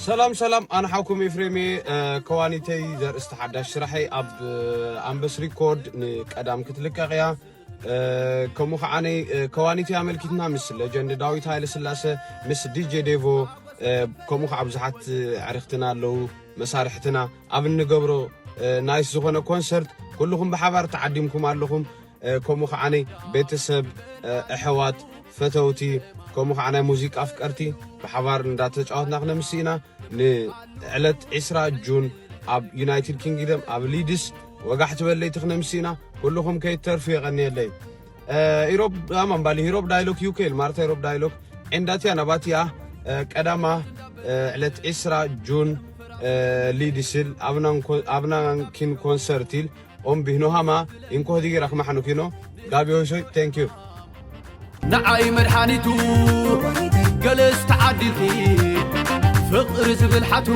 ሰላም ሰላም፣ ኣነ ሓውኩም ኤፍሬም እየ። ከዋኒተይ ዘርእስቲ ሓዳሽ ስራሐይ ኣብ ኣንበስ ሪኮርድ ንቀዳም ክትልቀቕ እያ። ከምኡ ከዓ ከዋኒተይ ኣመልኪትና ምስ ሌጀንድ ዳዊት ሃይለ ስላሰ፣ ምስ ዲጄ ዴቮ፣ ከምኡ ከዓ ብዙሓት ኣዕርክትና ኣለዉ፣ መሳርሕትና ኣብ እንገብሮ ናይስ ዝኾነ ኮንሰርት ኩልኹም ብሓባር ተዓዲምኩም ኣለኹም። ከምኡ ከዓ ቤተሰብ፣ ኣሕዋት፣ ፈተውቲ፣ ከምኡ ከዓ ናይ ሙዚቃ ኣፍቀርቲ ብሓባር እንዳተጫወትና ክነምሲ ኢና። ንዕለት ዕስራ ጁን ኣብ ዩናይትድ ኪንግደም ኣብ ሊድስ ወጋሕ ትበለይቲ ክነምሲ ኢና። ኩልኹም ከይትተርፉ የቐንየለይ። ኢሮብ ኣማን ባሊ ሂሮብ ዳይሎክ ዩኬል ማርታ ሂሮብ ዳይሎክ ዕንዳትያ ናባትያ ቀዳማ ዕለት ዕስራ ጁን ሊድስል ኣብናን ኪን ኮንሰርት ኢል ኦምቢ ኖሃማ ኢንኮ ዲጊራ ክማሕኑ ኪኖ ጋቢ ሆይሶይ። Thank you። ንዓይ መድሓኒቱ ገለስ ተዓዲልኪ ፍቕሪ ዝብል ሓቱ